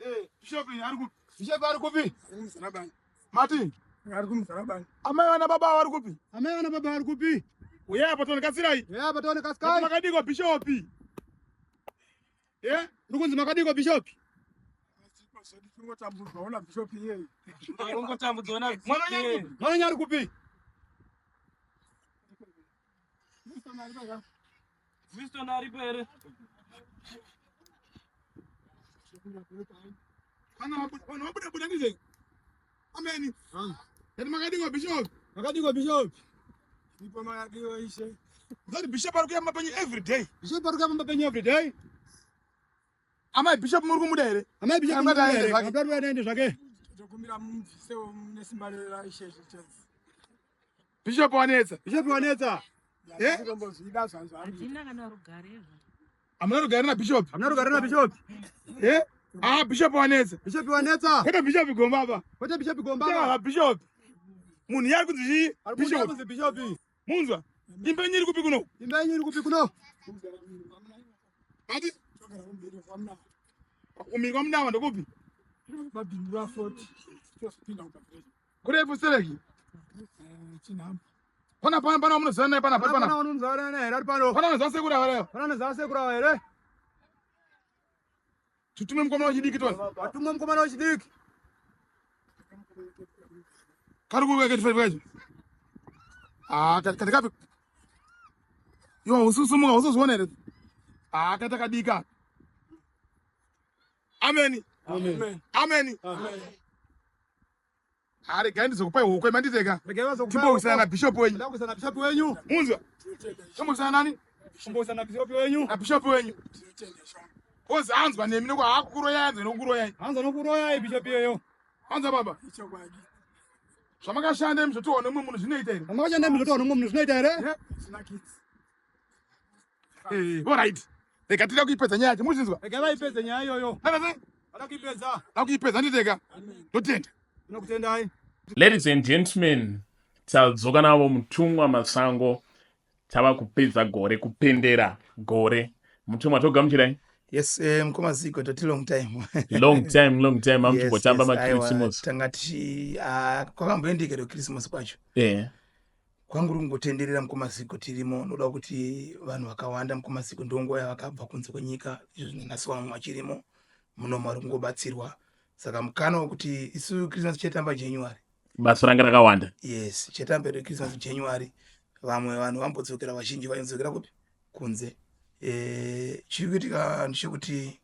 Eh, Bishop ari kupi? Bishop ari kupi? Mati. Ari kumuzarabani. Amai vana baba vari kupi? Amai vana baba vari kupi? Uyai apa tione katsirai. Uyai apa tione kasikai. Makadiko Bishop. Eh? Uri kunzi makadiko Bishop? Tingotambudzwa ona Bishop iyeye. Tingotambudzwa ona Mwana wenyu ari kupi? Mwana wenyu ari kupi? Winston aripo here? Kana vanhu vabuda buda ndizvo. Amen. Yati makadiko Bishop. Makadiko Bishop. Ndipo makadiwa ishe. Zati Bishop ari kuyamba penyu every day. Bishop ari kuyamba penyu every day. Amai Bishop muri kumuda here? Amai Bishop muri kumuda here? Amai aende zvake. Tokumbira mubvisewo nesimba raishe chete. Bishop wanetsa. Bishop wanetsa. Eh? Tombozvida zvanzvo. Hatina kana rugare. Hamuna rugare na Bishop. Hamuna rugare na Bishop. Eh? Ah, Bishop wanetsa. Bishop wanetsa. Kwete Bishop Gomba apa. Kwete Bishop Gomba. Yeah, Bishop. Munhu yari kunzi chii? Bishop. Kunzi Bishop. Munzwa. Imba yenyu iri kupi kuno? Imba yenyu iri kupi kuno? Ati? Kumhiri kwaMunawa ndokupi? Mabhindura 40. Tozopinda kubva. Kurefu sereki. Eh, chinhamba. Pana pana pana munoziva naye pana pana. Pana munoziva naye here ari pano. Pana munoziva sekuru ava here. Pana munoziva sekuru ava here. Tutume mukomana wechidiki toni. Watume mukomana wechidiki. Kari kuuya kati kacho. Ah, kati kapi. Yo, ususumuka usuzviona here? Ah, kati kadika. Amen. Amen. Amen. Amen. Ah, regai ndizokupai huku manditeka. Regai vazokupai. Timbowisana na bishop wenyu. Ndakuisana na bishop wenyu. Munzwa. Timbowisana nani? Timbowisana na bishop wenyu. Na bishop wenyu. Ozi anzwa nemi nokuti haakukuroyai anzwa nokukuroyai. Anzwa nokuroyai bishop iyeyo. Anzwa baba. Ichokwadi. Zvamakashanda imi zvotohwa nemumwe munhu zvinoita here? Zvamakashanda imi zvotohwa nemumwe munhu zvinoita here? Zvinakidza. Eh, all right. Rega tida kuipedza nyaya yacho, muzvinzwa? Rega vaipedze nyaya iyoyo. Nana sei? Vada kuipedza. Da kuipedza nditeka. Ndotenda. Ndinokutendai. Ladies and gentlemen, tadzoka navo mutumwa Masango tava kupedza gore kupendera gore. Mutumwa togamuchirai. Yes, eh, mukoma Zigo toti long time. Long time, long time amuchimbotamba yes, maChristmas. Tanga tichi ah, kwakamboendeka ro Christmas kwacho. Eh. Kwangu kungotenderera mukoma Zigo tirimo noda kuti vanhu vakawanda mukoma Zigo ndonguva yavakabva kunze kwenyika izvo zvinonasi vamwe vachirimo muno vari kungobatsirwa saka mukana wekuti isu Christmas chetamba January. Basa ranga rakawanda. Yes, chetamba yedu Christmas January vamwe vanhu vambodzokera vazhinji vaidzokera kupi kunze. Eh, chiri kuitika ndechekuti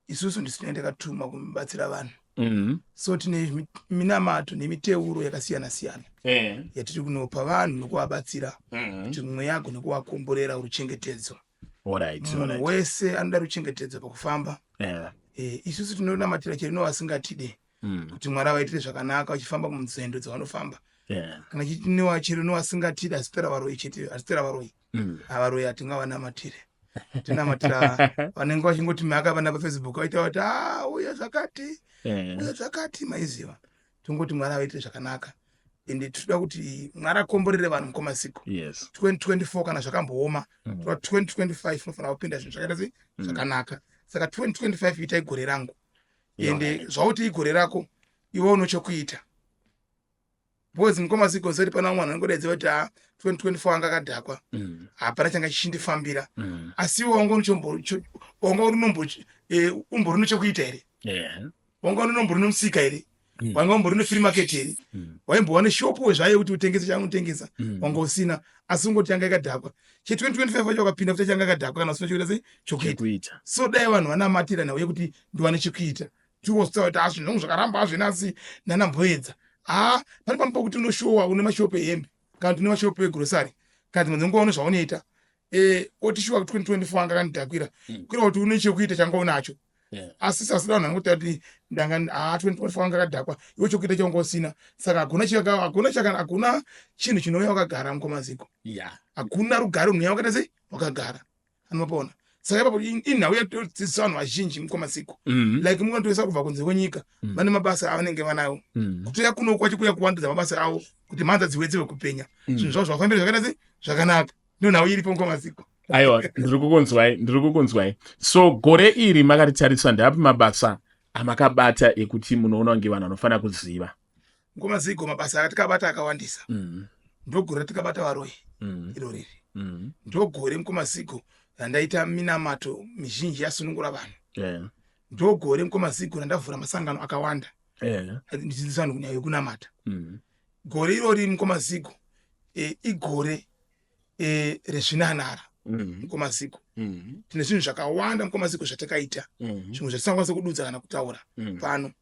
isusu ndisu tinenge takatumwa kubatsira vanhu so tine minamato nemiteuro yakasiyana siyana eh. yatiri kunopa vanhu nokuvabatsira kuti mweya agone kuvakomborera ruchengetedzo munhu wese anoda ruchengetedzo pakufamba yeah. e, isusu tinonamatira chero novasingatide kuti mwari avaitire zvakanaka vachifamba munzendo dzavanofamba yeah. kana chitiniwa chero novasingatide asitera varoyi chete asitera varoyi avaroyi hatingavanamatire tinamatira vanenge vachingoti mhaka vana pafacebook vaita vati a uya zvakati uya zvakati maiziva tongoti mwari avaitire zvakanaka ende tinoda kuti mwari akomborere vanhu mukoma siku yes 2024 kana zvakambooma toda 2025 unofanira kupinda zvinhu zvakaita sei zvakanaka saka 2025 itai gore rangu ende zvauti igore rako iwe unochokuita because mukoma sigonseri pana vamwe vanhu vanongodaidza kuti ha 2024 anga akadhakwa hapana changa chichindifambira asi iwe wanga wanga umbori nechekuita here wanga unombori nomusika here wanga umbori nefree market here waimbova neshopu zvayo kuti utengese chaunotengesa wanga usina asi ungoti yanga yakadhakwa che 2025 wacho wakapinda futi changa yakadhakwa kana usina chokuita sei chokuita so dai vanhu vanamatira nhau yekuti ndiwane chekuita tiwozotaura kuti azvinhu zvangu zvakaramba azvina asi ndanamboedza haa pane pamwe pokuti unoshowa une mashopu ehembe kana kuti une mashopu egrosary kana dzimwe dzenguva une zvaunoita eh, oti shuwa 2024 anga akandidhakwira kuita kuti une chekuita changa unacho asi sasida vanhu vanongotaura kuti ndanga haa 2024 anga akadhakwa iwe chekuita changa usina saka hakuna hakuna chaka hakuna chinhu chinouya wakagara mukoma ziko hakuna rugare runouya wakaita sei wakagara anomapaona saka ipapo inhau yatodzidzisa vanhu vazhinji mukoma ziko like munotoisa kubva kunze kwenyika vane mabasa avanenge vanawo kutoya kuno kwacho kuya kuwandudza mabasa avo kuti mhanza dziwedzerwe kupenya zvinhu zvavo zvafambira zvakaita sei zvakanaka ndo nhau iripo mukoma ziko. Aiwa, ndiri kukunzwai, ndiri kukunzwai. So gore iri makaritarisa, ndeapi mabasa amakabata ekuti munoona kunge vanhu vanofanira kuziva? Ngoma Zigo, mabasa atikabata akawandisa. Ndogore ratikabata varoyi iro riri. Ndogore, mukoma Zigo, randaita minamato mizhinji yasunungura vanhu. Ndogore, mukoma Zigo, randavhura masangano akawanda ndichidzidzisa vanhu kunyaya yekunamata. Gore irori, mukoma Zigo, igore rezvinanara. Mukoma Zigo, tine zvinhu zvakawanda, mukoma Zigo, zvatakaita, zvimwe zvatisingakwanisa kududza kana kutaura pano.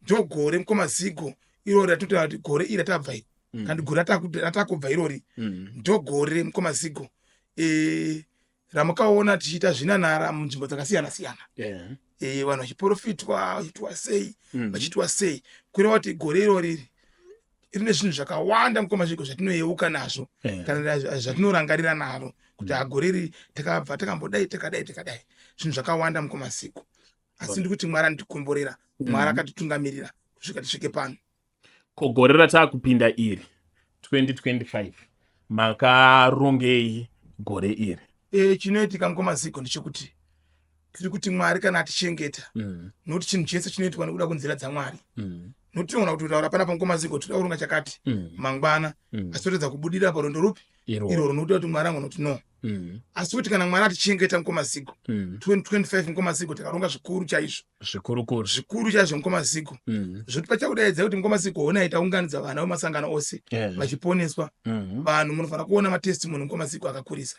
Ndogore, mukoma Zigo, irori ratinotaura kuti gore iri ratabva iri, kana kuti gore ratakubva irori. Ndogore, mukoma Zigo, ramukaona tichiita zvinanara munzvimbo dzakasiyana siyana, vanhu vachiprofitwa, vachiitwa sei, vachiitwa sei. Kureva kuti gore irori rine zvinhu zvakawanda, mukoma Zigo, zvatinoyeuka nazvo kana zvatinorangarira naro kuti agore iri takabva takambodai, takadai, takadai, zvinhu zvakawanda, mukoma Zigo. Asi ndikuti Mwari anotikomborera, Mwari akatitungamirira kusvika tisvike pano. Ko gore rataakupinda iri, 2025, makarongei gore iri? Chinoitika, mukoma Zigo, ndechekuti tiri kuti Mwari kana atichengeta, nokuti chinhu chese chinoitwa nekuda kunzira dzaMwari, nokuti tinogona kutotaura panapa, mukoma Zigo, toda kuronga chakati mangwana, asi totedza kubudira parwendo rupi? Iroro, nokuti kuti Mwari angona kuti no. Asi kuti kana Mwari atichengeta, mukoma Zigo, 2025, mukoma Zigo, takaronga zvikuru chaizvo. Zvikurukuru. Zvikuru chaizvo, mukoma Zigo, zvokuti pachakudaidza kuti, mukoma Zigo, honai taunganidza vana vemasangano ose vachiponeswa. Vanhu munofanira kuona matestimony, mukoma Zigo, akakurisa.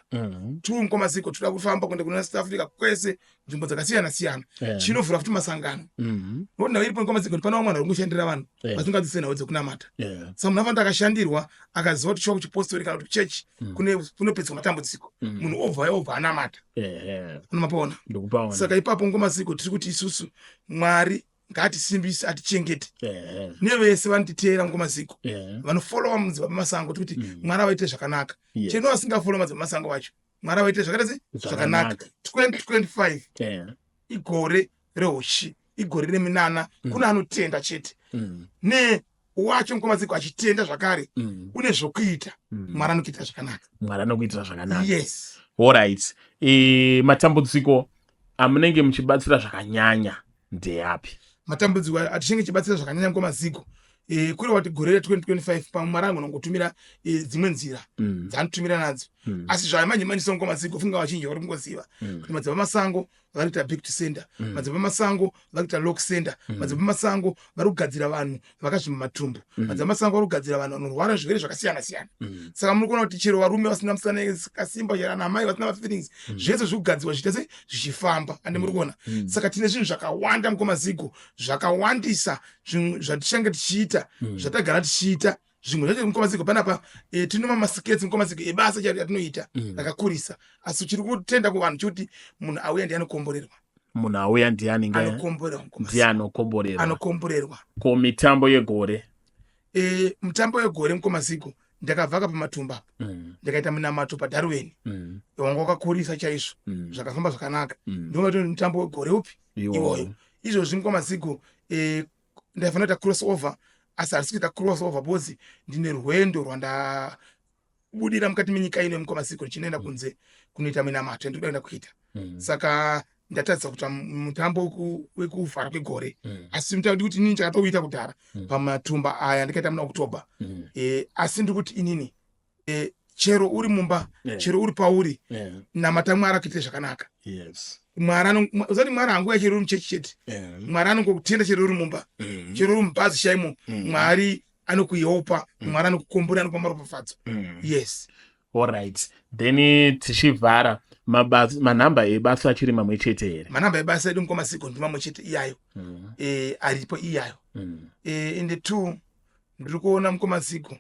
Two, mukoma Zigo, toda kufamba kuenda kuna South Africa kwese, nzvimbo dzakasiyana siyana, chinovhura futi masangano, nokuti nhau iripo, mukoma Zigo, kuti pane vamwe vanhu vari kungoshandira vanhu vasingadzise nhau dzekunamata. Saka munhu afanira akashandirwa, akaziva kuti chiwa kuchipostori kana kuti kuchechi kunopedzwa matambudziko, munhu obva obva anamata. Unomapaona? Ndikupaona. Saka ipapo, mukoma Zigo, tiri kuti isusu Mwari ngaatisimbise, atichengete nevese vanotiteera, mukoma Zigo, vanofolowa Mudzibaba Masango. Tikuti Mwari avaite zvakanaka. Chero vasingafolowa Madzibaba Masango vacho, Mwari avaite zvakaita sei? Zvakanaka. 2025 igore reuchi, igore reminana kune anotenda chete. Ne wacho, mukoma Zigo, achitenda zvakare, une zvokuita, Mwari anokuitira zvakanaka. Mwari anokuitira zvakanaka. Yes. Alright, matambudziko amunenge muchibatsira zvakanyanya ndeapi? Matambudziko atichinge chibatsira zvakanyanya, mukoma Zigo, kureva kuti gore re2025 pamwe Mwari angonongotumira dzimwe nzira dzaanotumira nadzo. Asi zvamanje manje so, mukoma Zigo, funga vazhinji vari kungoziva kuti Madzibaba Masango vari kuita back to sender, Madzibaba Masango vari kuita lock sender, Madzibaba Masango vari kugadzira vanhu vakazvimba matumbu, Madzibaba Masango vari kugadzira vanhu vanorwara zvirwere zvakasiyana siyana. Saka muri kuona kuti chero varume vasina musana kasimba, chero ana amai vasina mafeelings, zvese zviri kugadzirwa zvichiita sei? Zvichifamba, ande muri kuona? Saka tine zvinhu zvakawanda, mukoma Zigo, zvakawandisa, zvinhu zvatichange tichiita, zvatagara tichiita. Zvimwe zvacho, mukoma Zigo, panapa tinoma masiketsi, mukoma Zigo, ebasa chairo yatinoita rakakurisa. Asi chiri kutenda kuvanhu chekuti munhu auya ndiye anokomborerwa. Munhu auya ndiani? Anokomborerwa, mukoma. Ndiye anokomborerwa. Anokomborerwa. Ko mitambo yegore? Mutambo wegore, mukoma Zigo, ndakavhaka pamatumba apo, ndikaita munamato paDarweni, wanga wakakurisa chaizvo, zvakafamba zvakanaka. Ndinoona kuti mutambo wegore upi? Iwoyo. Izvozvi, mukoma Zigo, ndaifanira kuita cross over, asi handisi kuita cross over because ndine rwendo rwandabudira mukati menyika ino, mukoma Zigo, ndichinoenda kunze kunoita minamato yandinoda kuenda kuita. Saka ndatadza kuita mutambo wekuvhara kwegore, asi mutambo ndikuti inini chakatouita kudhara pamatumba aya ndikaita muna October. Asi ndikuti inini, chero uri mumba, chero uri pauri, namata Mwari akuitire zvakanaka. Mwari usati Mwari hanguya chero uri muchechi chete. Mwari anongokutenda chero uri mumba, chero uri mubhazi chaimo. Mwari anokuyopa, Mwari anokukombora, anokupa maropafadzo. Yes. Alright, then tichivhara, manhamba ebasa achiri mamwe chete here? Manhamba ebasa edu, mukoma Zigo, ndimamwe chete iyayo. Aripo iyayo. Ende two, ndiri kuona, mukoma Zigo,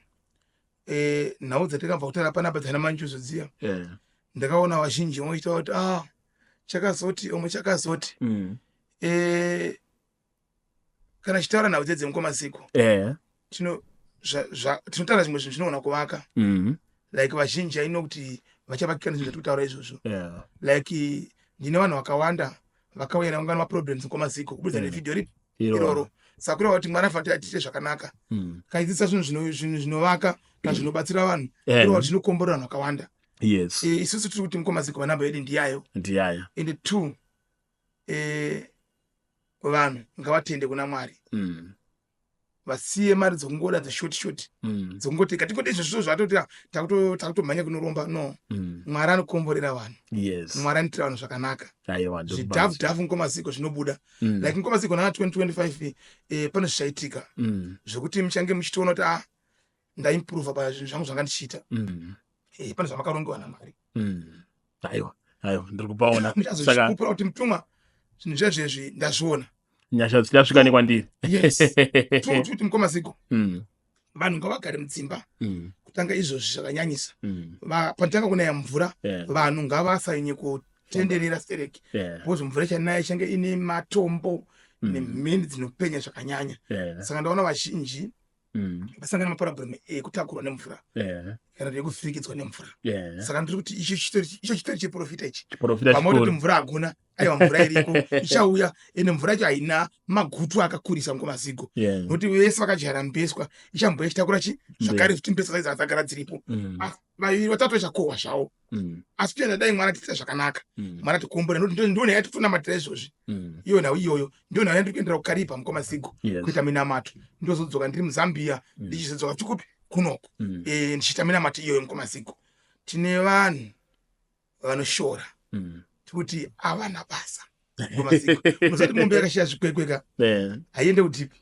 nhau dzatikabva kutaura panapa dzana manjuzu dziya, ndakaona vazhinji voita kuti ah, chakazoti omwe chakazoti. Kana chitaura nhau dzedze, mukoma Zigo, tinotaura zvimwe zvinhu zvinoona kuvaka. Like vazhinji aino kuti vachavakika nezvinhu zvatiri kutaura izvozvo. Like ndine vanhu vakawanda vakauya navangana maproblems, mukoma Zigo, kubudikidza nevhidhiyo ripi? Iroro. Saka kureva kuti Mwari afanira tiite zvakanaka. Kaidzidzisa zvinhu zvinovaka kana zvinobatsira vanhu, kureva kuti zvinokomborera vanhu vakawanda. Yes. Isusu tiri kuti mukoma Zigo, manamba edu ndiyayo. Ndiyayo. Ende two, vanhu ngavatende kuna Mwari, vasiye mari dzokungoda dzeshort short, dzokungoti katingoti izvozvo zvatoti takutomhanya kunoromba. No, Mwari anokomborera vanhu. Mwari anoitira vanhu zvakanaka. Aiwa. Zvidhafu dhafu, mukoma Zigo, zvinobuda. Like mukoma Zigo, nana 2025 pane zvichaitika zvokuti muchange muchitoona kuti a ndaimprova pazvinhu zvangu zvanga ndichiita. Pane zvamakarongewa naMwari. Aiwa, aiwa, ndiri kupaona. Saka muchazozvipupura kuti mutumwa, zvinhu zvezvezvi ndazviona. Nyasha dzichasvika nekwandiri. Yes. Kuti mukoma Zigo, vanhu ngavagare mudzimba kutanga izvozvi zvakanyanyisa. Panotanga kunaya mvura, vanhu ngavasanyanye kutenderera stereki, because mvura ichanaya ichange ine matombo nemheni dzinopenya zvakanyanya. Saka ndaona vazhinji vasangana maproblem ekutakurwa nemvura kana kuti ekuvhirikidzwa nemvura. Saka ndiri kuti icho chitori chiprofita ichi. Chiprofita Pamwe kuti chikuru. mvura hakuna, aiwa, mvura iriko, ichauya. Ende mvura yacho haina magutu akakurisa, mukoma Zigo, nokuti vese vakadyara mbeswa ichamboya ichitakura chi zvakare futi mbeswa dzai dzagara dziripo. Asi vaviri vatatu vachakohwa zvavo, asi toenda dai Mwari atiitira zvakanaka. Mwari atikumbura, nokuti ndo nyaya yatitonamatira izvozvi. Iyo nhau iyoyo ndio nhau yandiri kuendera kuKariba, mukoma Zigo, kuita minamato. Ndozodzoka ndiri muZambia, ndichizodzoka futi kupi? Kunoko. Ndichiita minamato iyoyo, mukoma Zigo. Tine vanhu vanoshora tikuti havana basa, mukoma Zigo. Unozati mombe yakashiya zvikwekweka haiende kudhibhi.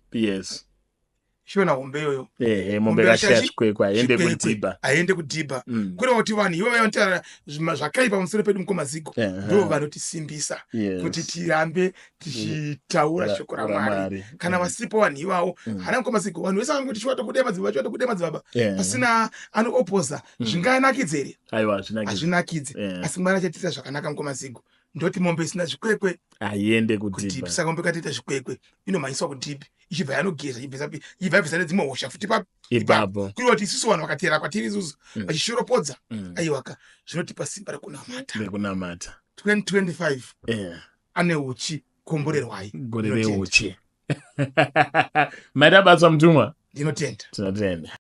Shona hombe iyoyo. Ehe, mombe Mombe yakashiya yakashiya zvikwekwe haiende zvikwekwe, kudhibha. Haiende kudhibha. Kureva kuti vanhu ivo vanotaura zvakaipa pamusoro pedu, mukoma Zigo, ndo vanotisimbisa kuti tirambe tichitaura shoko raMwari. raMwari. Kana vasipo vanhu ivavo, hana mukoma Zigo, vanhu vese vangoti chiwata kude madzibaba, chiwata kude madzibaba, pasina anoopposa, zvinganakidze here? Aiwa, hazvinakidzi. Hazvinakidzi. Asi Mwari achatiita zvakanaka, mukoma Zigo. Ndoti mombe isina zvikwekwe haiende kudhibhi. kudhibha. Saka mombe katiita zvikwekwe inomhanyiswa kudhibhi, ichibva yanogeza, ichibva yabvisa nedzimwe hosha futi ipapo. Kureva kuti isusu vanhu vakatera kwatiri isusu vachishoropodza, aiwaka, zvinotipa simba rekunamata. Rekunamata. 2025 ane uchi, komborerwai. Gore Ndinotenda. reuchi. Maita basa, mutumwa. Ndinotenda. Tinotenda.